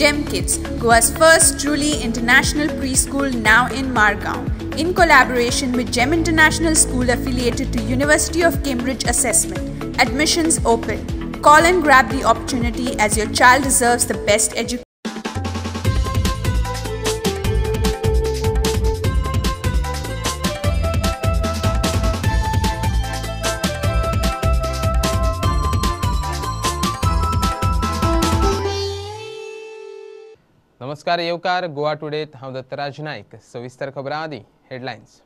Gem Kids, Goa's first truly international preschool now in Margao, in collaboration with Gem International School affiliated to University of Cambridge Assessment. Admissions open. Call and grab the opportunity as your child deserves the best education. नमस्कार येवकार गोवा टुडेत हांव दत्तराज नायक. सविस्तर खबरां आदी headlines.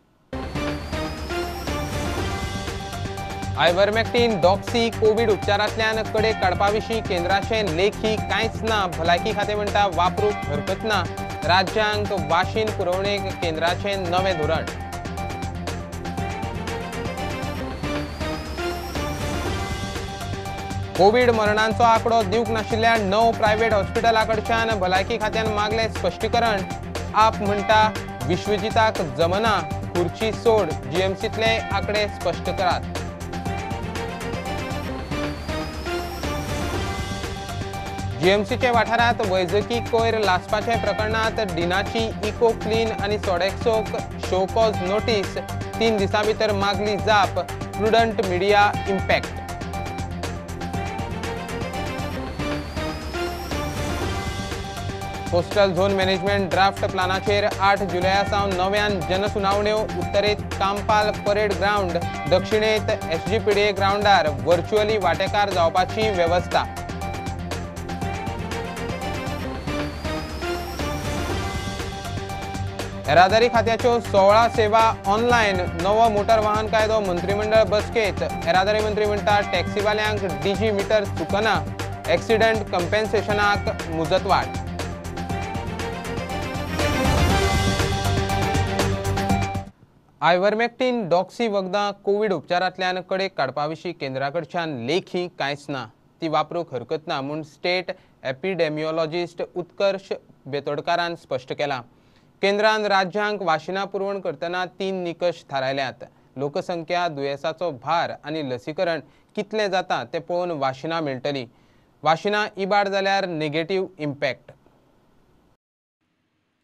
आयव्हरमेक्टीन Doxy Covid उपचारांतल्यान कडेक काडपा विशीं केंद्राचें लेखी कांयच ना. भलायकी खातें म्हणटा वापरूंक हरकत ना. राज्यांक वाशीन पुरवणेक केंद्राचें नवें धोरण. कोवीड मरणांचो आंकडो दिवंक नाशिल्ल्या 9 प्रायव्हेट हॉस्पिटलां कडच्यान भलायकी खात्यान मागलें स्पश्टीकरण. आप म्हणटा विश्वजिताक जमना, खुर्ची सोड, जीएमसीतले आंकडे स्पश्ट करात. जीएमसीच्या वाठारांत वैजकी कोयर लासपाच्या प्रकरणांत डिनाची इको क्लीन आनी सोडेक्सोक शो कॉज नोटीस. 3 दिसां भितर मागली जाप. Prudent media impact. Coastal zone management draft प्लानाचेर 8 जुलया सावन नव्यान जनसुनावण्यो. उत्तरेत कांपाल परेड ग्रावंड, दक्षिणेत एसजीपीडीए ग्रावंडार व्हर्च्युअली वांटेकार जावपाची वेवस्था. येरादारी खात्याच्यो 16 सेवा ऑनलायन. नवो मोटर वाहन कायदो मंत्रिमंडळ बसकेत. येरादारी मंत्री म्हणटा टॅक्सीवाल्यांक डीजी मिटर चुकना. एक्सिडंट कंपेन्सेशनाक मुजतवाड. आयव्हरमेक्टीन डॉक्सी वखदां कोवीड उपचारांतल्यान कडेक काडपा विशीं केंद्रा कडच्यान लेखी कांयच ना. ती वापरूंक हरकत ना म्हूण स्टेट एपिडेमिओलॉजिस्ट उत्कर्ष बेतोडकारान स्पश्ट केलां. केंद्रान राज्यांक वाशिनां पुरवण करतना 3 निकश थारायल्यात. लोकसंख्या, दुयेंसाचो भार आनी लसीकरण कितलें जाता तें पळोवन वाशिनां मेळटलीं. वाशिनां इबाड जाल्यार नेगेटीव इम्पॅक्ट.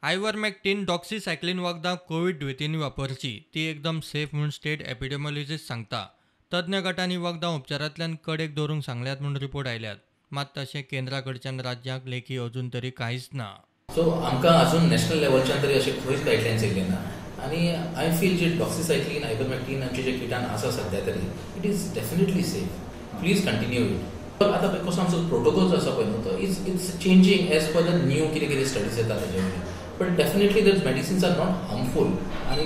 आयव्हरमेक्टीन डॉक्सिसायक्लिन वखदां कोवीड दुयेंतींनी वापरची, ती एकदम सेफ म्हूण स्टेट एपिडेमॉलॉजिस्ट सांगता. तज्ञ गटांनी वखदां उपचारांतल्यान कडेक दवरूंक सांगल्यात म्हूण रिपोर्ट आयल्यात. मात तशें केंद्रा कडच्यान राज्यांक लेखी अजून तरी कांयच ना. सो आमकां अजून नॅशनल लेवलच्यान तरी अशें खंयच गायडलायन्स येयले ना. आनी I feel जे डॉक्सिसायक्लिन आयव्हरमेक्टीन आमचे जे किटान आसा सद्या तरी it is definitely safe. Please continue it. आतां कसो आमचो प्रोटोकॉल जो आसा पळय न्हू तो it's changing as per the new कितें कितें स्टडीज येता तेजे वयल्यान. But definitely those medicines are not harmful and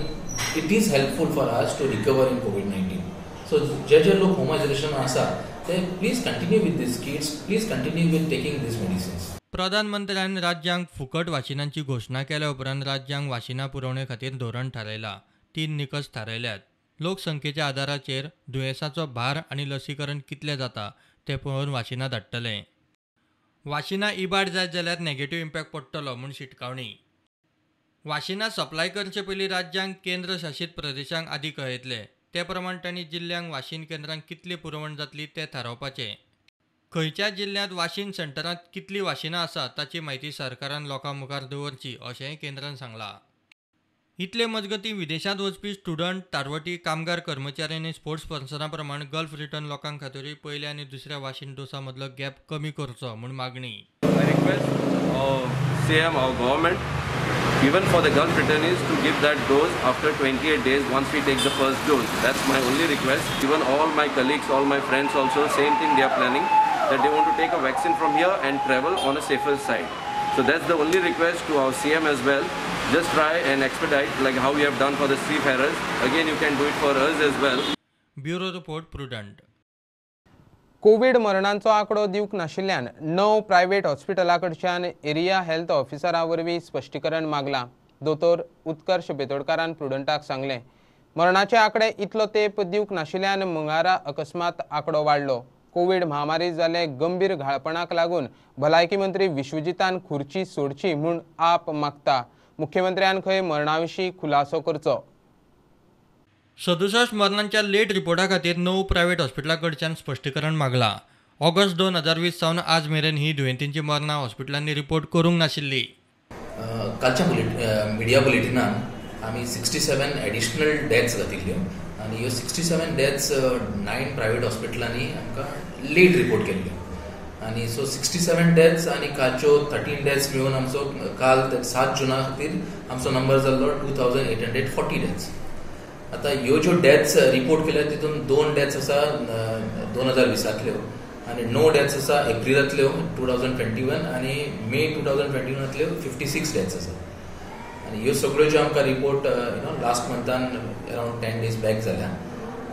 it is helpful for us to recover in COVID-19. So जे जे लोक होम आयसोलेशन आसा ते please continue with these kits, please continue with taking these medicines. प्रधानमंत्र्यान राज्यांक फुकट वाशिनांची घोशणा केल्या उपरांत राज्यांक वाशिनां पुरवणे खातीर धोरण थारायलां. 3 निकश थारायल्यात. लोकसंख्येच्या आदाराचेर दुयेंसाचो भार आनी लसीकरण कितलें जाता तें पळोवन वाशिनां धाडटले. वाशिनां इबाड जायत जाल्यार नेगेटीव इम्पॅक्ट पडटलो म्हूण शिटकावणी. वाशिनां सप्लाय करचे पयलीं राज्यांक केंद्र शासीत प्रदेशांक आदी कळयतले. ते प्रमाण तांणी जिल्ल्यांक वाशीन केंद्रांक कितली पुरवण जातली तें थारावपाचें. खंयच्या जिल्ल्यांत वाशीन सेंटरांत कितलीं वाशिनां आसात ताची म्हायती सरकारान लोकां मुखार दवरची अशेंय केंद्रान सांगलां. इतले मजगतीं विदेशांत वचपी स्टुडंट, तारवटी, कामगार, कर्मचारी आनी स्पोर्ट्स पर्सना प्रमाण गल्फ रिटर्न लोकां खातीरूय पयल्या आनी दुसऱ्या वाशीन डोसा मदलो गॅप कमी करचो म्हूण मागणी. CM our government, even for the Gulf returnees, to give that dose after 28 days once we take the first dose. That's my only request. Even all my colleagues, all my friends also, same thing they are planning, that they want to take a vaccine from here and travel on a safer side. So that's the only request to our CM as well. Just try and expedite like how we have done for the seafarers. Again, you can do it for us as well. Bureau Report, Prudent. Covid मरणांचो आंकडो दिवंक नाशिल्ल्यान 9 private हॉस्पिटलां कडच्यान area health ऑफिसरा वरवीं स्पश्टीकरण मागलां. दोतोर उत्कर्ष बेतोडकारान प्रुडंटाक सांगलें, मरणाचे आंकडे इतलो तेंप दिवंक नाशिल्ल्यान मंगळारा अकस्मात आंकडो वाडलो. कोवीड महामारी जाल्ले गंभीर घाळपणाक लागून भलायकी मंत्री विश्वजितान खुर्ची सोडची म्हूण आप मागता. मुख्यमंत्र्यान खंय मरणा विशीं खुलासो करचो. 67 मरणांच्या लेट रिपोर्टा खातीर 9 प्रायव्हेट हॉस्पिटलां कडच्यान स्पश्टीकरण मागलां. ऑगस्ट 2020 सावन आज मेरेन ही दुयेंतींची मरणां हॉस्पिटलांनी रिपोर्ट करूंक नाशिल्ली. कालच्या मिडिया बुलेटिनान आमी 67 एडिशनल डेथ्स घातिल्ल्यो आनी ह्यो 67 डेथ्स 9 प्रायवेट हॉस्पिटलांनी आमकां लेट रिपोर्ट केल्ल्यो आनी सो 67 डेथ्स आनी कालच्यो 13 डेथ्स मेळून आमचो काल 7 जुना खातीर आमचो नंबर जाल्लो 2840 डेथ्स. आतां ह्यो ज्यो डेथ्स रिपोर्ट केल्या तितून 2 डेथ्स आसा 2020 आनी 9 डेथ्स आसा एप्रिलांतल्यो 2021 आनी मे 2021 56 डेथ्स आसा. आनी ह्यो सगळ्यो ज्यो आमकां report you know last मंथान around 10 days back जाल्या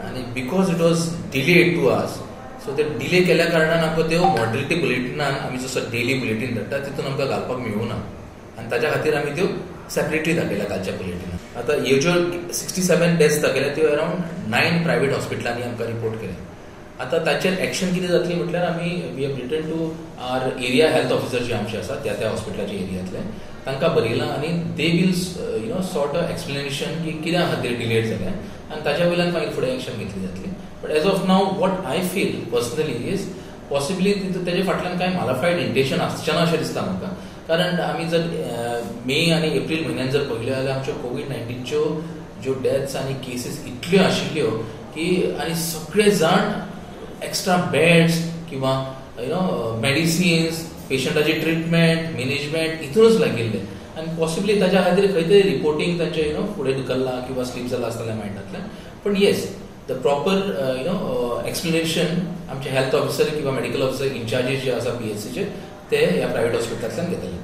आनी because it was delayed to us so ते डिले केल्या कारणान आमकां त्यो मॉर्टेलिटी बुलेटिनान आमी जसो डेली बुलेटीन धाडटा तितून आमकां घालपाक मेळूना आनी ताच्या खातीर आमी त्यो सेपरेटली दाखयल्या कालच्या बुलेटिनान. आतां ह्यो ज्यो 67 डेथ्स दाखयल्या त्यो अरावंड 9 प्रायवेट हॉस्पिटलांनी आमकां रिपोर्ट केल्या. आतां ताचेर एक्शन कितें जातली म्हटल्यार आमी we have written to our area health officer जे आमचे आसा त्या त्या हॉस्पिटलाच्या एरियांतले तांकां बरयलां आनी they will you know sort a explanation की कित्या खातीर डिलेड जालें आनी ताच्या वयल्यान मागीर फुडें एक्शन घेतली जातली. But as of now what I feel personally is possibly तेजे फाटल्यान कांय मालाफायड इंटेशन आसचें ना अशें दिसता म्हाका, कारण आमी जर मे आनी एप्रील म्हयन्यान जर पळयलें जाल्यार आमच्यो कोवीड-19च्यो ज्यो डेथ्स आनी केसीस इतल्यो आशिल्ल्यो की आनी सगळे जाण एक्स्ट्रा बेड्स किंवा you know medicines पेशंटाची ट्रिटमेंट मॅनेजमेंट हितूनच लागिल्ले आनी पॉसिबली ताच्या खातीर खंय तरी रिपोर्टींग तांचें you know फुडें धुकल्लां किंवा स्लीप जाला आसतलें मायंडांतल्यान. पण yes the proper you know explanation आमचे हेल्थ ऑफिसर किंवा मेडिकल ऑफिसर इन्चार्जीस जे आसा पीएचसीचे ते ह्या प्रायवेट हॉस्पिटलांतल्यान घेतले.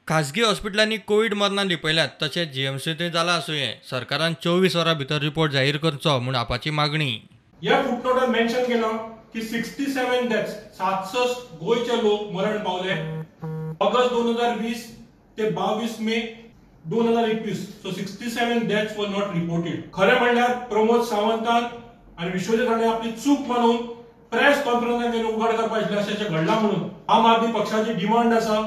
खाजगी हॉस्पिटलांनी कोवीड मरणां लिपयल्यात तशेंच जीएमसींतूय जालां आसुये. सरकारान 24 वरां भितर रिपोर्ट जाहीर करचो म्हूण आपाची मागणी. ह्या फुटनोटान मेन्शन केलां की 67 डेथ्स 67 गोंयचे लोक मरण पावले ऑगस्ट 2020 ते 22 मे 2021. So 67 deaths were not reported. खरें म्हणल्यार प्रमोद सावंतान आनी विश्वजीत राणे आपली चूक मानून प्रेस कॉन्फरन्सान तेणी उघड करपाक आशिल्लें अशें अशें घडलां म्हणून आम आदमी पक्षाची डिमांड आसा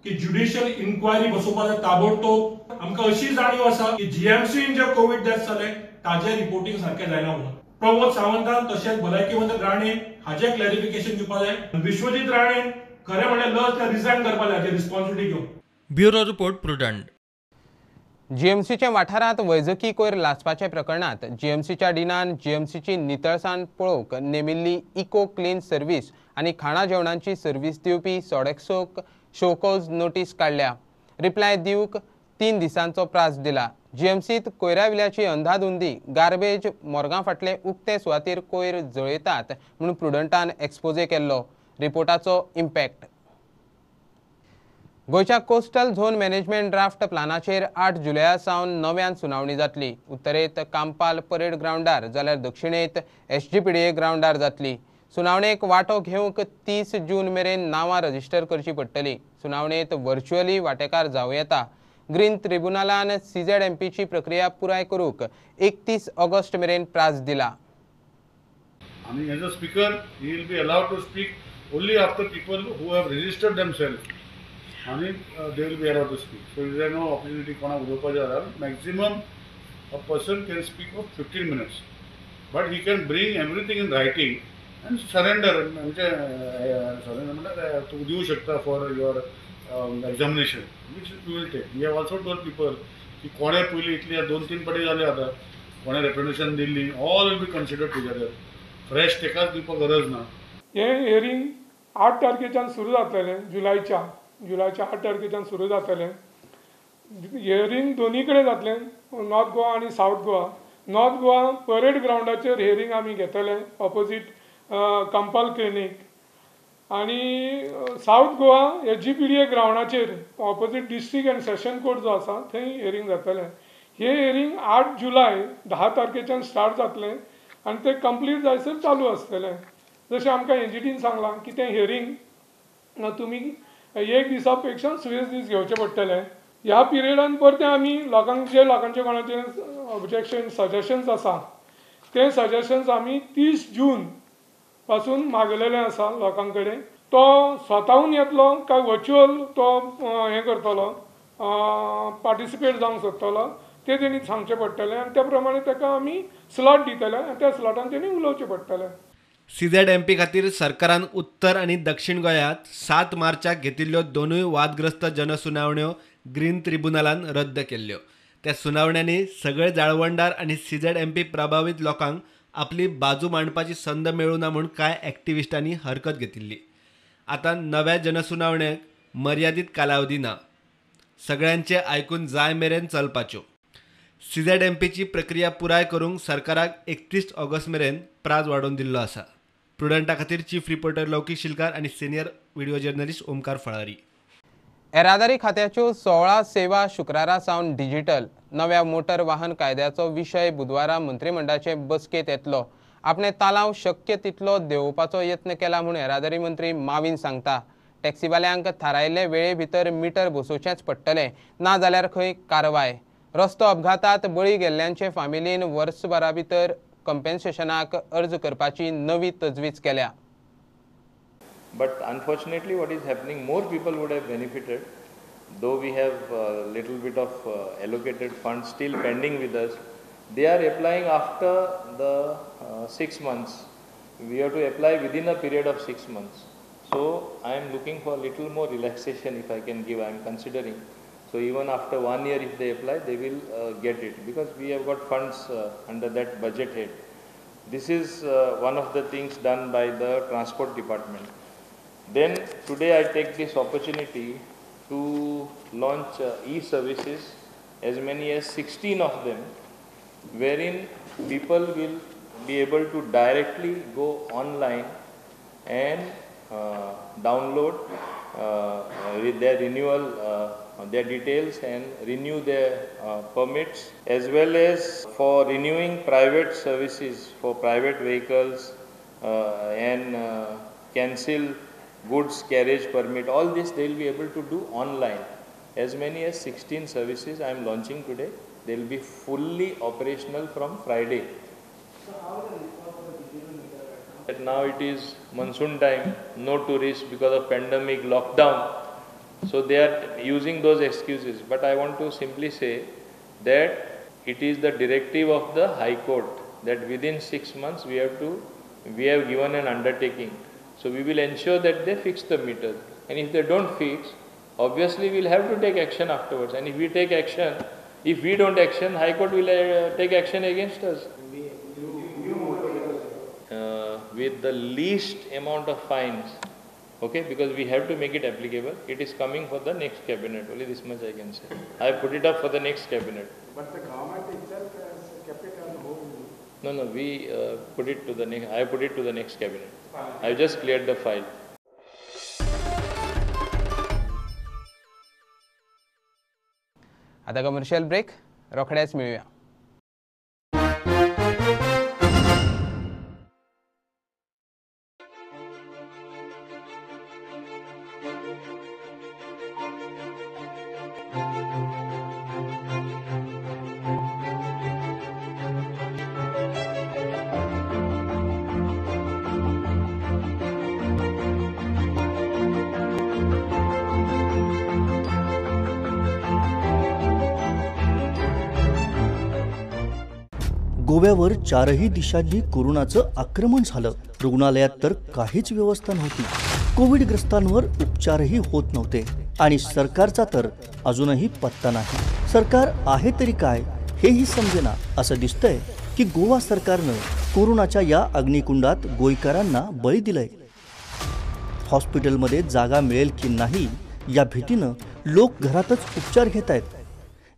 की ज्युडिशियल इन्क्वायरी बसोवपाक जाय ताबडतोब. आमकां अशी जाणीव आसा की जीएमसीन जे कोवीड डेथ्स जाले ताजें रिपोर्टींग सारकें जायना म्हणून प्रमोद सावंतान तशेंच भलायकी मंत्री राणे हाजें क्लॅरिफिकेशन दिवपाक जाय. विश्वजीत राणे खरें म्हणल्यार लज रिजायन करपाक जाय रिस्पॉन्सिबिलिटी घेवन. Bureau report, Prudent. जीएमसीच्या वाठारांत वैजकी कोयर लासपाच्या प्रकरणात जीएमसीच्या डिनान जीएमसीची नितळसाण पळोवंक नेमिल्ली इको क्लीन सर्व्हिस आनी खाणा जेवणांची सर्व्हिस दिवपी सोडेक्सोक शोकॉज नोटीस काडल्या. रिप्लाय दिवंक 3 दिसांचो प्रास दिला. जीएमसीत कोयराविल्याची अंधाधुंदी गार्बेज मोर्गां फाटले उक्ते सुवातेर कोयर जळयतात म्हूण प्रुडंटान एक्सपोजे केल्लो. रिपोर्टाचो इम्पॅक्ट. गोंयच्या कोस्टल झोन मॅनेजमेंट ड्राफ्ट प्लानाचेर 8 जुलया सावन नव्यान सुनावणी जातली. उत्तरेत कांपाल परेड ग्रावंडार जाल्यार दक्षिणेत एसजीपीडीए ग्रावंडार जातली. सुनावणेक वांटो घेवंक 30 जून मेरेन नांवां रजिस्टर करची पडटली. सुनावणेत व्हर्च्युअली वांटेकार जावं येता. ग्रीन ट्रिब्युनलान सीझेडएमपीची प्रक्रिया पुराय करूंक 31 ऑगस्ट मेरेन प्रास दिला. आनी as a speaker he will be allowed to speak only after people who have registered themselves आनी they will be allowed to speak. So there is no opportunity कोणाक उलोवपाचें जाल्यार maximum a person can speak of 15 minutes but he can bring everything in writing and surrender. म्हणजे surrender म्हणल्यार तूं दिवं शकता for your examination which you will take. We have also told people की कोणें पयलीं इतली 2-3 पाटी जाले आतां कोणें representation Delhi all will be considered together. Fresh तेकाच दिवपाक गरज ना. हें हियरींग 8 तारखेच्यान सुरू जातलें, जुलयाच्या 8 तारखेच्यान सुरू जातलें. हियरींग दोनी कडेन जातलें, नॉर्थ गोवा आनी south Goa. North Goa parade ग्रावंडाचेर हियरींग आमी घेतले ऑपोजीट कंपाल क्लिनीक, आनी सावथ गोवा एसजीपीडीए ग्रावंडाचेर opposite district and session court जो आसा थंय हियरींग जातलें. हें हियरींग 8 जुलय 10 तारखेच्यान स्टार्ट जातलें आनी तें कंप्लीट जायसर चालू आसतलें. जशें आमकां एनजीटीन सांगलां की तें हियरींग तुमी एक दिसा पेक्षा 20 दीस घेवचे पडटले. ह्या पिरियडान परतें आमी लोकांक जे लोकांचे कोणाचे ऑब्जेक्शन सजेशन्स आसा ते सजेशन्स आमी 30 जून पासून मागलेले आसा लोकां कडेन. तो स्वताहून येतलो काय वर्च्युअल तो हें करतलो पार्टिसिपेट जावंक सोदतलो ते तेणी सांगचें पडटलें आनी त्या प्रमाणे ताका आमी स्लॉट दितले आनी त्या स्लॉटान तेणी उलोवचें पडटलें. सीझेडएमपी खातीर सरकारान उत्तर आनी दक्षिण गोंयांत 7 मार्चाक घेतिल्ल्यो दोनूय वादग्रस्त जनसुनावण्यो ग्रीन ट्रिब्युनलान रद्द केल्ल्यो. त्या सुनावण्यांनी सगळे जाळवणदार आनी सीझेडएमपी प्रभावीत लोकांक आपली बाजू मांडपाची संद मेळूं ना म्हूण कांय एक्टिविस्टांनी हरकत घेतिल्ली. आतां नव्या जनसुनावण्याक मर्यादीत कालावधी ना, सगळ्यांचे आयकून जाय मेरेन चलपाच्यो. सीझेडएमपीची प्रक्रिया पुराय करूंक सरकाराक 31 ऑगस्ट मेरेन प्राज वाडोवन दिल्लो आसा. प्रुडंटा खातीर चीफ रिपोर्टर लौकीक शिलकार आनी senior video journalist Omkar Falari. येरादारी खात्याच्यो 16 सेवा शुक्रारा सावन डिजिटल. नव्या मोटर वाहन कायद्याचो विशय बुधवारा मंत्रिमंडळाचे बसकेंत येतलो. आपणे तालाव शक्य तितलो देंवोवपाचो यत्न केला म्हूण येरादारी मंत्री माविन सांगता. टॅक्सीवाल्यांक थारायल्ले वेळे भितर मिटर बसोवचेंच पडटलें, ना जाल्यार खंय कारवाय. रस्तो अपघातात बळी गेल्ल्यांचे फामिलीन वर्सभरा भितर कंपेन्सेशनाक अर्ज करपाची नवी तजवीज केल्या. But unfortunately what is happening, more people would have benefited, though we have little bit of allocated funds still pending with us. They are applying after the 6 months. We have to apply within a period of 6 months. So I am looking for little more relaxation if I can give, I am considering. So even after 1 year if they apply, they will get it, because we have got funds under that budget head. This is one of the things done by the transport department. Then today I take this opportunity to launch e-services, as many as 16 of them, wherein people will be able to directly go online and download their renewal, their details and renew their permits, as well as for renewing private services for private vehicles and cancel goods carriage permit. All this they will be able to do online. As many as 16 services I am launching today. They will be fully operational from Friday. So how is the response for the digital meter right now? Now it is monsoon time, no tourists because of pandemic, lockdown. So they are using those excuses. But I want to simply say that it is the directive of the High Court that within 6 months we have given an undertaking. So we will ensure that they fix the meters. And if they don't fix, obviously we will have to take action afterwards. And if we take action, if we don't action, High Court will take action against us. With the least amount of fines, okay, because we have to make it applicable. It is coming for the next cabinet, only this much I can say. I put it up for the next cabinet. But the government itself has kept it on hold. No, no, we put it to the next, I put it to the next cabinet. I just cleared the file. आता commercial break, रोखड्याच मिळूया. गोव्यावर चारही दिशांनी कोरोनाचं आक्रमण झालं. रुग्णालयात तर काहीच व्यवस्था नव्हती. कोविडग्रस्तांवर उपचारही होत नव्हते आणि सरकारचा तर अजूनही पत्ता नाही. सरकार आहे तरी काय हेही समजेना. असं दिसतंय की गोवा सरकारनं कोरोनाच्या या अग्निकुंडात गोयकरांना बळी दिलंय. हॉस्पिटलमध्ये जागा मिळेल की नाही या भीतीनं लोक घरातच उपचार घेत आहेत.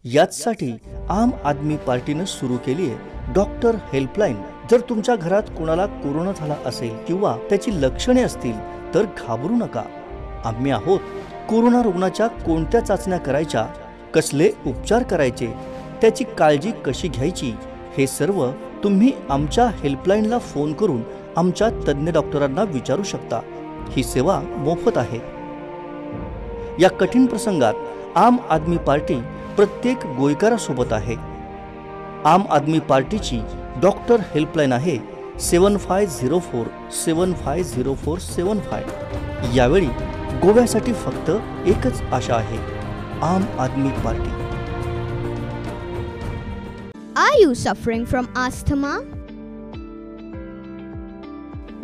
याचसाठी आम आदमी पार्टीनं सुरू केली आहे डॉक्टर हेल्पलाईन. जर तुमच्या घरात कोणाला कोरोना झाला असेल किंवा त्याची लक्षणे असतील तर घाबरू नका. आम्ही आहोत. कोरोना रुग्णाच्या कोणत्या चाचण्या करायच्या, कसले उपचार करायचे, त्याची काळजी कशी घ्यायची हे सर्व तुम्ही आमच्या हेल्पलाईनला फोन करून आमच्या तज्ज्ञ डॉक्टरांना विचारू शकता. ही सेवा मोफत आहे. या कठीण प्रसंगात आम आदमी पार्टी प्रत्येक गोयकारासोबत आहे. आम आदमी पार्टीची डॉक्टर हेल्पलाईन आहे 7504 7504 75. यावेळी गोव्यासाठी फक्त एकच आशा आहे, Aam Aadmi party. Are you suffering from asthma,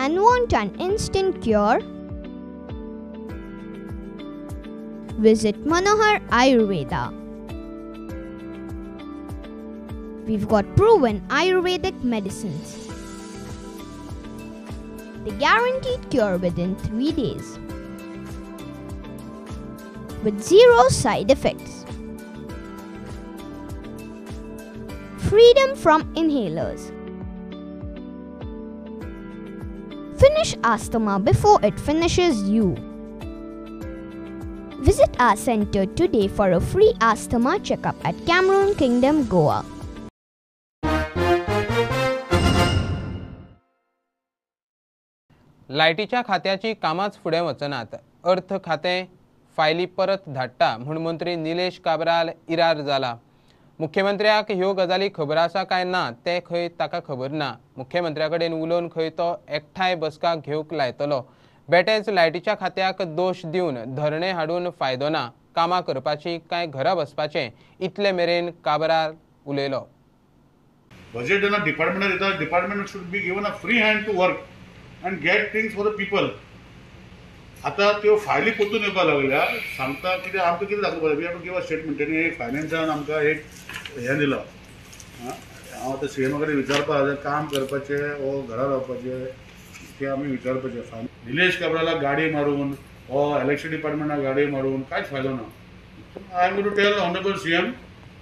and want an instant cure? Visit Manohar Ayurveda. We've got proven Ayurvedic medicines. The guaranteed cure within 3 days. With 0 side effects. Freedom from inhalers. Finish asthma before it finishes you. Visit our center today for a free asthma checkup at Cameroon Kingdom, Goa. लायटीच्या खात्याची कामाच फुडें वचनात. अर्थ खातें फायली परत धाडटा म्हूण मंत्री निलेश काब्राल इरार जाला. मुख्यमंत्र्याक ह्यो गजाली खबर आसा काय ना तें खंय ताका खबर ना. मुख्यमंत्र्या कडेन उलोवन खंय तो एकठांय बसका घेवंक लायतलो. बेटेच लायटीच्या खात्याक दोश दिवन धरणे हाडून फायदो ना. कामां करपाची काय घरा बसपाचें इतले मेरेन काब्राल उलयलो. बजेट जेन्ना डिपार्टमेंटाक दिता, department should be given a free hand to work and get things for the people. आतां त्यो फायली परतून येवपाक लागल्या. सांगता कितें आमकां कितें दाखोवपाक, we have to give a statement. तेणी एक फायनान्सान आमकां एक हें दिलां. हांव आतां सीएमा कडेन विचारपाक जाय, काम करपाचें वो घरा रावपाचें तें आमी विचारपाचें. निलेश काब्रालाक गाडी मारून वो इलेक्शन डिपार्टमेंटाक गाडी मारून कांयच फायदो ना. I am going to tell honourable CM,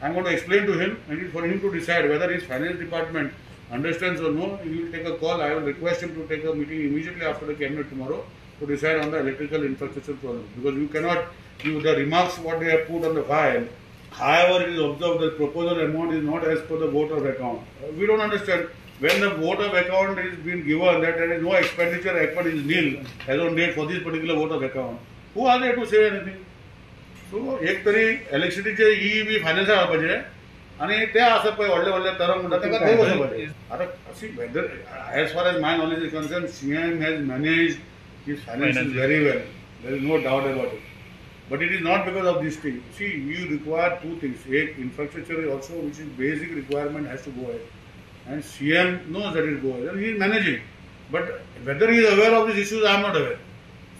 I am going to explain to him and for him to decide whether his finance department understands or no. He will take a call. I will request him to take a meeting immediately after the cabinet tomorrow to decide on the electrical infrastructure problem, because you cannot give the remarks what they have put on the file. However, it is observed that proposal amount is not as per the vote of account. We don't understand. When the vote of account is being given that there is no expenditure happened is nil as on date for this particular vote of account. Who are they to say anything? So एक तरी इलेक्ट्रिसिटीचे E B फायनान्साक हाडपाचें आनी ते आसा पळय व्हडले व्हडले तरंग म्हणटा ताका थंय वचपाचें. आतां see whether as far as my knowledge is concern, CM has manage his finances very well. There is no doubt about it. But it is not because of this thing. See, you require two things. Ek, infrastructure is also, which is basic requirement, has to go ahead. And CM knows that it goes ahead and he is managing. But whether he is aware of these issues, I am not aware.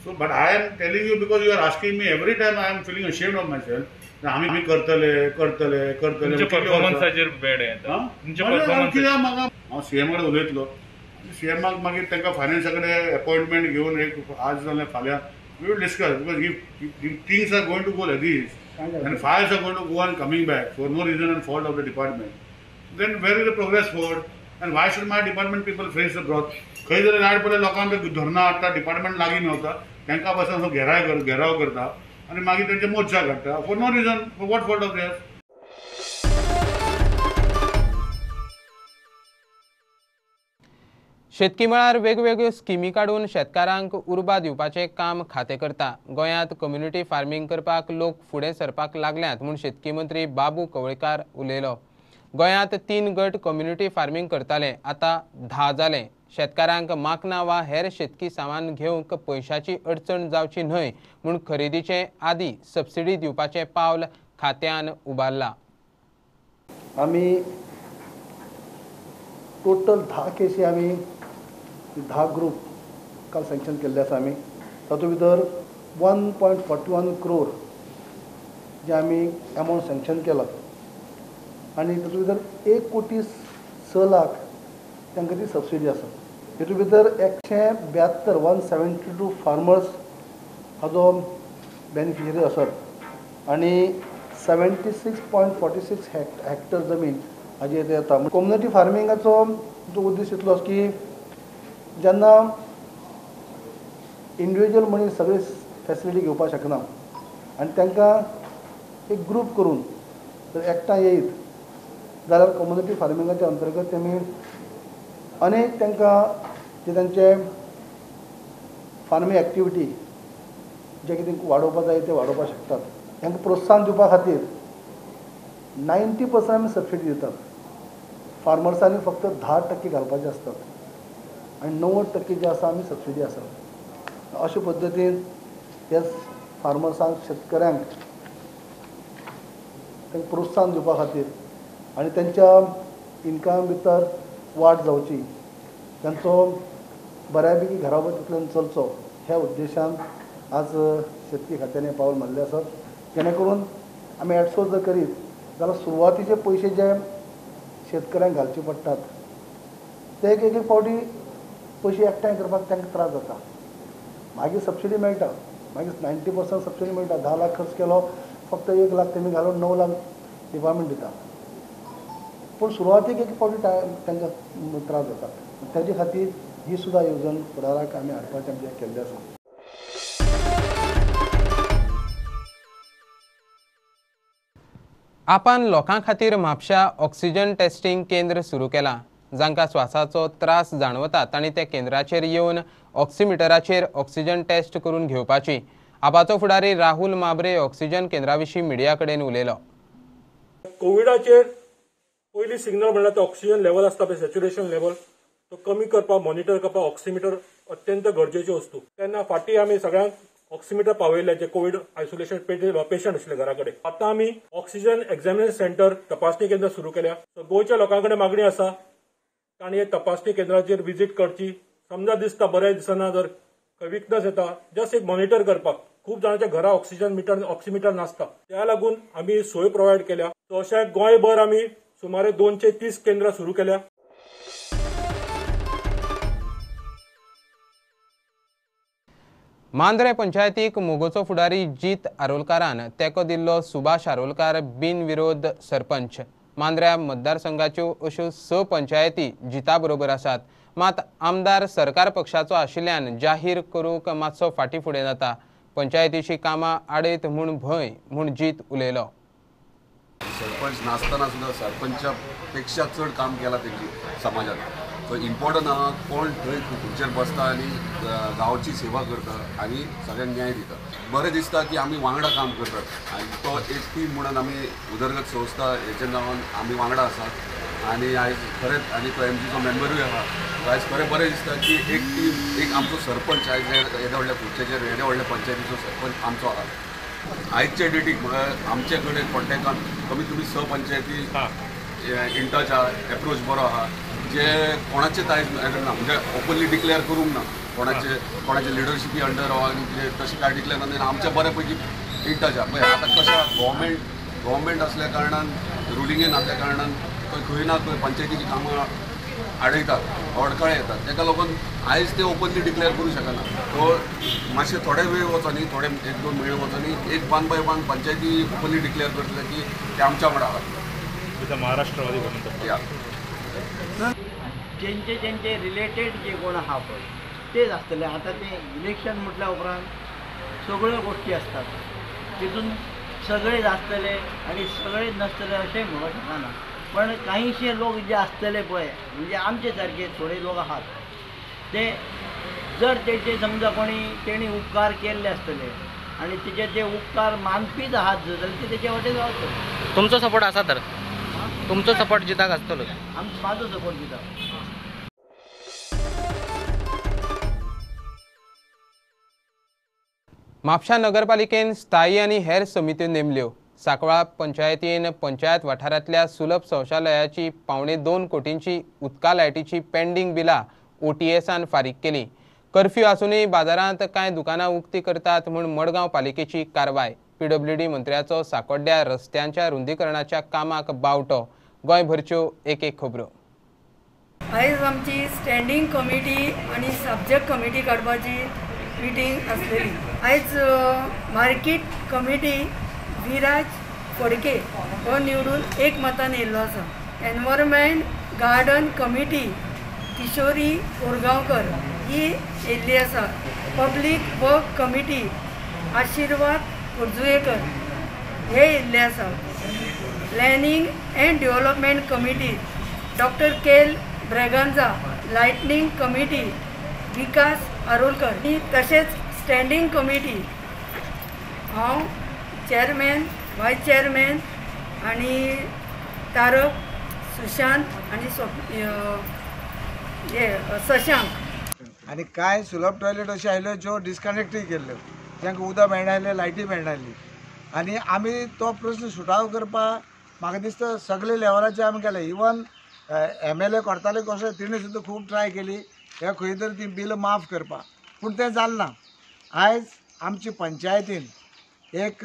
So, but I am telling you because you are asking me every time, I am feeling ashamed of myself. आमी करतले करतले करतले. परफॉर्मन्साचेर bad येता. हांव CM कडेन उलयतलो. सीएमाक मागीर तांकां फायनान्सा कडेन अपॉयंटमेंट घेवन एक आज जाल्यार फाल्यां we will discuss, because if things are going to go like this and files are going to go on coming back for no reason and fault of the department, then where is the progress forward and why should my department people face the growth? खंय जरी light पडल्यार लोकांक धरणां हाडटा, department लागीं मेवता, तांकां पासून घेराव करता आनी मागीर तेंचे मोर्चा काडटा for no reason, for what fault of theirs? शेतकी मळार वेगवेगळ्यो स्किमी काडून शेतकारांक उर्बा दिवपाचें काम खातें करता. गोंयांत कम्युनिटी फार्मींग करपाक लोक फुडें सरपाक लागल्यात म्हूण शेतकी मंत्री बाबू कवळेकार उलयलो. गोंयांत 3 गट कम्युनिटी फार्मींग करताले, आतां 10 जाले. शेतकारांक माकनां वा हेर शेतकी सामान घेवंक पयशाची अडचण जावची न्हय म्हूण खरेदीचे आदी सबसिडी दिवपाचें पावल खात्यान उबारलां. आमी टोटल 10 केसी आमी 10 ग्रुप काल सँक्शन केल्ले आसा आमी. तातूंत भितर 1.41 क्रोर जे आमी अमावंट सँक्शन केला आनी तातूंत भितर 1,06,00,000 तांकां ती सबसिडी आसा. तातूंत भितर 172 172 फार्मर्स हाजो बेनिफिशरी आसात आनी 76.46 हॅक्टर जमीन हाजेर येता. कम्युनिटी फार्मिंगाचो उद्देश इतलोच की जेन्ना इंडिविज्युअल मनीस सगळे फॅसिलिटी घेवपाक शकना आनी तांकां एक ग्रूप करून जर एकठांय येयत जाल्यार कम्युनिटी फार्मिंगाच्या अंतर्गत तेमी अनेक तांकां जे तांचे फार्मींग एक्टिविटी जे कितें वाडोवपाक जाय ते वाडोवपाक शकतात. तांकां प्रोत्साहन दिवपा खातीर 90% आमी सबसिडी दितात. फार्मर्सांनी फक्त 10% घालपाचे आसतात आनी 90% जे आसा आमी सबसिडी आसा. अशे पद्दतीन ह्या फार्मर्सांक, शेतकऱ्यांक तांकां प्रोत्साहन दिवपा खातीर आनी तांच्या इनकम भितर वाड जावची, तांचो बऱ्यापैकी घराबो तितल्यान चलचो ह्या उद्देशान आज शेतकी खात्याने पावल मारले आसा, जेणे करून आमी ॲटसोर्स जर करीत जाल्यार सुरवातीचे पयशे जे शेतकऱ्यांक घालचे पडटात ते एक एक फावटी पयशे एकठांय करपाक तांकां त्रास जाता. मागीर सबसिडी मेळटा, मागीर 90% सबसिडी मेळटा. 10 लाख खर्च केलो, फक्त 1 लाख तेमी घालून 9 लाख डिपार्टमेंट दिता, पूण सुरवातीक एक फावटी तांकां त्रास जाता. ताजे खातीर ही सुद्दां येवजण फुडाराक आमी हाडपाचें आमचें केल्लें आसा. आपान लोकां खातीर म्हापशा ऑक्सिजन टेस्टिंग केंद्र सुरू केलां. जांकां श्वासाचो त्रास जाणवता तांणी त्या केंद्राचेर येवन ऑक्सिमिटराचेर ऑक्सिजन टेस्ट करून घेवपाची. आपाचो फुडारी राहुल माब्रे ऑक्सिजन केंद्रा विशीं मिडिया कडेन उलयलो. कोविडाचेर पयली सिग्नल म्हणल्यार तो ऑक्सिजन लेवल आसता पळय, सॅच्युरेशन लेवल, तो कमी करपाक मॉनिटर करपाक ऑक्सिमिटर अत्यंत गरजेच्यो वस्तू. तेन्ना फाटीं आमी सगळ्यांक ऑक्सिमिटर पावयले जे कोविड आयसोलेशन पेशंट आशिल्ले घरा कडेन. आतां आमी ऑक्सिजन एक्झामिनेशन सेंटर तपासणी केंद्र सुरू केल्या. गोंयच्या लोकां कडेन मागणी आसा तांणी हे तपासणी केंद्राचेर विजीट करची. समजा दिसता बरें दिसना, जर विकनस येता, जस्ट एक मॉनिटर करपाक. खूब जाणांच्या घरा ऑक्सिजन मिटर ऑक्सिमिटर नासता, त्या लागून आमी सोय प्रोवायड केल्या. सो अशें गोंयभर आमी सुमारे 230 केंद्रां सुरू केल्या. मांद्रे पंचायतीक मोगोचो फुडारी जीत आरोलकारान तेंको दिल्लो सुभाष आरोलकार बिनविरोध सरपंच. मांद्र्या मतदारसंघाच्यो अश्यो 6 पंचायती जिता बरोबर आसात, मात आमदार सरकार पक्षाचो आशिल्ल्यान जाहीर करूंक मातसो फाटीं फुडें जाता. पंचायतीची कामां आडयत म्हूण भंय म्हूण जीत उलयलो. सरपंच नासतना सुद्दां सरपंचा पेक्षा चड काम केलां तेंची समाजात. सो इम्पॉर्टंट आहा कोण थंय खुर्चेर बसता आनी गांवची सेवा करता आनी सगळ्यांक न्याय दिता. बरें दिसता की आमी वांगडा काम करतात आनी तो एक टीम म्हणून आमी उदरगत संस्था हेच्या नांवान आमी वांगडा आसात आनी आयज खरेंच, आनी तो एमजीचो मेंबरूय आहा. आयज खरें बरें दिसता की एक टीम, एक आमचो सरपंच आयज येद्या व्हडल्या खुर्चेचेर, येद्या व्हडल्या पंचायतीचो सरपंच आमचो आहा. आयजच्या डेटीक म्हाका आमचे कडेन कॉन्टेक्टान कमीत कमी 6 पंचायती इन टच आहा, एप्रोच बरो आहा, जे कोणाचेच आयज ना, म्हणजे ओपनली डिक्लेअर करूंक ना कोणाचे, कोणाचे लिडरशिपी अंडर वा कितें तशें कांय डिक्लेअर ना. आमच्या बऱ्या पैकी इन टच आहा. पळय आतां कशें गव्हर्मेंट आसल्या कारणान, रुलिंगेन आसल्या कारणान खंय ना खंय पंचायतीची कामां आडयतात, अडखळे येतात. ताका लागून आयज ते ओपनली डिक्लेअर करूं शकना. तो मातशे थोडे वेळ वचोनी, थोडे 1-2 म्हयने वचोनी, एक 1 बाय 1 पंचायती ओपनली डिक्लेअर करतले की ते आमच्या वांगडा आहात. महाराष्ट्रवादी जेंचे जेंचे रिलेटेड जे कोण आहा पळय तेच आसतले. आतां ते इलेक्शन म्हटल्या उपरांत सगळ्यो गोश्टी आसतात, तितून सगळेच आसतले आनी सगळेच नासतले अशेंय म्हणूंक शकना. पण कांयशे लोक जे आसतले पळय, म्हणजे आमचे सारके थोडे लोक आहात, ते जर तेचे समजा कोणी तेणी उपकार केल्ले आसतले आनी तेचे ते उपकार मानपीच आहात जाल्यार ते तेचे वाटेन रावतले. तुमचो सपोर्ट आसा तर? तुमचो सपोर्ट जिताक आसतलो? म्हाजो सपोर्ट जिताक. म्हापशा नगरपालिकेन स्थायी आनी हेर समित्यो नेमल्यो. सांकवाळ पंचायतीन पंचायत वाठारांतल्या सुलभ शौचालयाची 1.75 कोटींची उदका लायटीची पेंडींग बिलां ओटीएसान फारीक केली. कर्फ्यू आसूनय बाजारांत कांय दुकानां उक्ती करतात म्हूण मडगांव पालिकेची कारवाय. पीडब्ल्यूडी मंत्र्याचो साकोड्ड्या रस्त्यांच्या रुंदीकरणाच्या कामाक बावटो. गोंयभरच्यो एक एक खबरो. आयज आमची स्टँडींग कमिटी आनी सब्जॅक्ट कमिटी काडपाची मिटींग आसलेली. आयज मार्केट कमिटी विराज फडके हो निवडून एक मतान येयल्लो आसा. एनवायरमेंट गार्डन कमिटी किशोरी कोरगांवकर ही येयल्ली आसा. पब्लीक वर्क कमिटी आशिर्वाद खोर्जुवेकर हे येयल्ले आसा. Planning and development committee doctor Kel Braganza, lightning committee Vikas Arolkar ही, तशेंच स्टँडींग कमिटी हांव चेअरमॅन, वायस चेअरमॅन आनी तारक, सुशांत आनी सशांक. आनी कांय सुलभ टॉयलेट अश्यो आयल्यो ज्यो डिस्कनेक्टूय केल्ल्यो, तांकां उदक मेळनासलें, लायटी मेळनासली. आनी आमी तो प्रस्न सुटावो करपाक म्हाका दिसता सगळे लेवलाचेर आमी केले. इवन MLA करताले कसो, तिणें सुद्दां खूब ट्राय केली हे खंय तरी ती बिलां माफ करपाक, पूण तें जालें ना. आयज आमचे पंचायतीन एक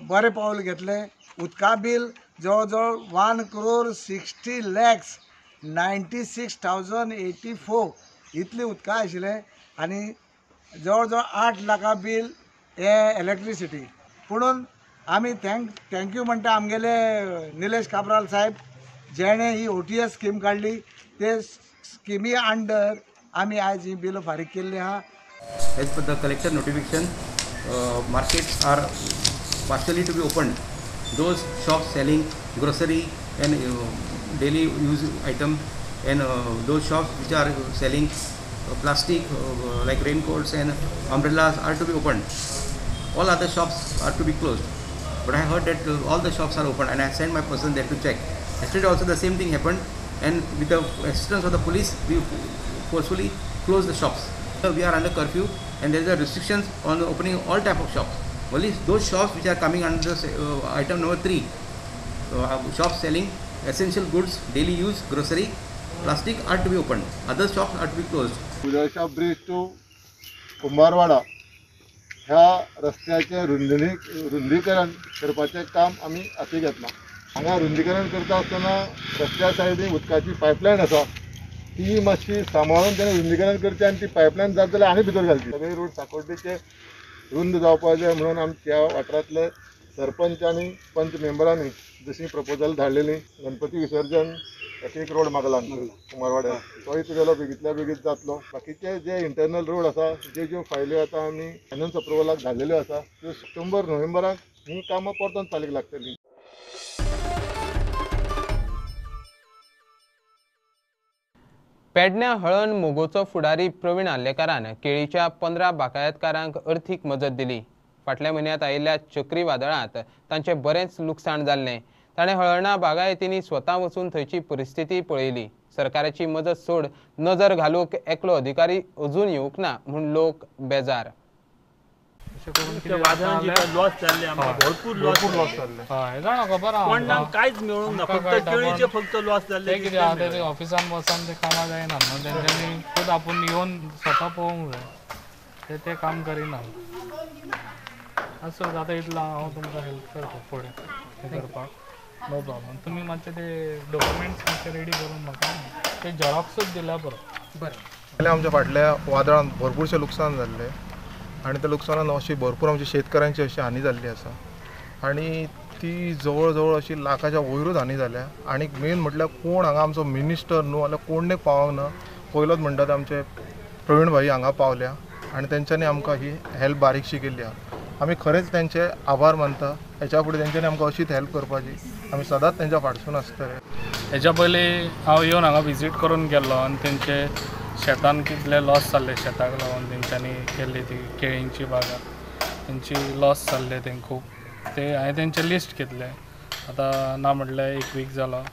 बरें पावल घेतलें. उदका बील जवळ जवळ 1,60,96,084 इतलें उदका आशिल्लें आनी जवळ जवळ 8 लाखां बील हें इलेक्ट्रिसिटी. पुणून आमी thank you म्हणटा आमगेले निलेश काब्राल साहेब, जेणे ही OTS scheme काडली. ते स्किमी अंडर आमी आयज ही बिलां फारीक केल्लीं आहा. As per the collector notification, markets are partially to be opened. Those shops selling grocery and daily use item, and those shops which are selling plastic like raincoats and umbrellas are to be opened. All other shops are to be closed. But I heard that all the shops are open, and I sent my person there to check. Yesterday also the same thing happened, and with the assistance of the police, we forcefully closed the shops. We are under curfew, and there is a restrictions on opening all type of shops. Only those shops which are coming under item number 3, shops selling essential goods, daily use, grocery, plastic are to be opened. Other shops are to be closed. Udaysha bridge to Kumbharwada ह्या रस्त्याचें रुंदीकरण करपाचें काम आमी हाती घेतलां. हांगा रुंदीकरण करता आसतना रस्त्या सायडीन उदकाची पायपलायन आसा, ती मातशी सांबाळून तेणें रुंदीकरण करचें आनी ती पायपलायन जाता जाल्यार आनी भितर घालची. सगळे रोड साकोड्डेचे रुंद जावपाक जाय म्हणून आमच्या वाठारांतले सरपंच आनी पंच मेंबरांनी जशी प्रपोजल धाडलेली, गणपती विसर्जन एक रोड मागला कुंभारवाड्यार, तोय तुगेलो बेगीतल्या बेगीत जातलो. बाकीचे जे इंटरनल रोड आसा, जे ज्यो फायल्यो आतां आमी फायनान्स अप्रुवलाक धाडलेल्यो आसा, त्यो सप्टेंबर नोव्हेंबराक ही कामां परतून चालीक लागतलीं. पेडण्या हळण मोगोचो फुडारी प्रवीण आर्लेकारान केळीच्या 15 बागायतकारांक अर्थीक मजत दिली. फाटल्या म्हयन्यांत आयिल्ल्या चक्रीवादळांत तांचें बरेंच लुकसाण जाल्लें. ताणें हळर्णा बागायतींनी स्वता वचून थंयची परिस्थिती पळयली. सरकाराची मजत सोड नजर घालूंक एकलो अधिकारी अजून येवंक ना म्हूण लोक बेजार. लॉस जाल्ले आमकां, भरपूर लॉस जाल्ले. कोणाक कांयच मेळूंक ना, फक्त केळीचे फक्त लॉस जाल्ले. कितें आतां ते ऑफिसान वचून ते कामां जायना न्हू, तेंच्यांनी खूद आपूण येवन स्वता पळोवंक जाय, ते काम करिना. आसूं, आतां इतलो हांव तुमकां हेल्प करता फुडें हें करपाक, नो प्रॉब्लम. तुमी मातशे ते डॉक्युमेंट्स मातशे रेडी करून म्हाका ते झेरॉक्सूच दिल्यार बरो. बरें, आमच्या फाटल्या वादळान भरपूरशें लुकसाण जाल्लें आनी त्या लुकसाणान अशी भरपूर आमच्या शेतकऱ्यांची अशी हानी जाल्ली आसा आनी ती जवळ जवळ अशी लाखाच्या वयरूच हानी जाल्या. आनी मेन म्हटल्यार कोण हांगा आमचो मिनिस्टर न्हू जाल्यार कोणेक पावोंक ना. पयलोच म्हणटा ते आमचे प्रवीण भाई हांगा पावल्या आनी तेंच्यांनी आमकां ही हेल्प बारीकशी केल्ली आहा. आमी खरेंच तेंचे आभार मानता. हेच्या फुडें तेंच्यांनी आमकां अशीच हेल्प करपाची, आमी सदांच तेंच्या फाटसून आसतले. हेच्या पयलीं हांव येवन हांगा विजीट करून गेल्लो आनी तेंचे शेतान कितले लॉस जाल्ले, शेताक लागून तेंच्यांनी केल्ली ती केळींची बागा तेंची लॉस जाल्ले तें खूब, ते हांवें तेंचें लिस्ट घेतलें. आतां ना म्हटल्यार एक वीक जालो,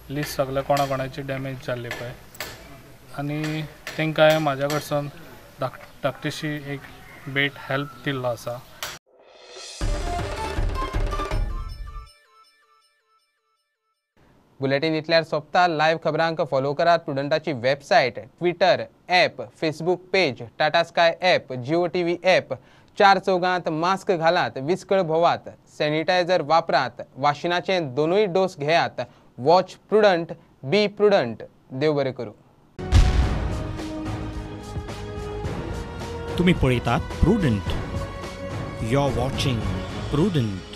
लिस्ट सगळें कोणा कोणाची डॅमेज जाल्ली पळय, आनी तांकां हांवें म्हाज्या कडसून धाकटीशी एक भेट हेल्प दिल्लो आसा. बुलेटीन इतल्यार सोंपता. लायव्ह खबरांक फॉलो करात प्रुडंटाची website, Twitter app, Facebook page, Tata Sky app, Jio TV app. चार चौगांत मास्क घालात, विस्कळ भोवात, सॅनिटायझर वापरात, वाशिनाचे दोनूय डोस घेयात. वॉच प्रुडंट, बी प्रुडंट. देव बरें करूं. तुम्ही पळयतात Prudent. You are watching Prudent.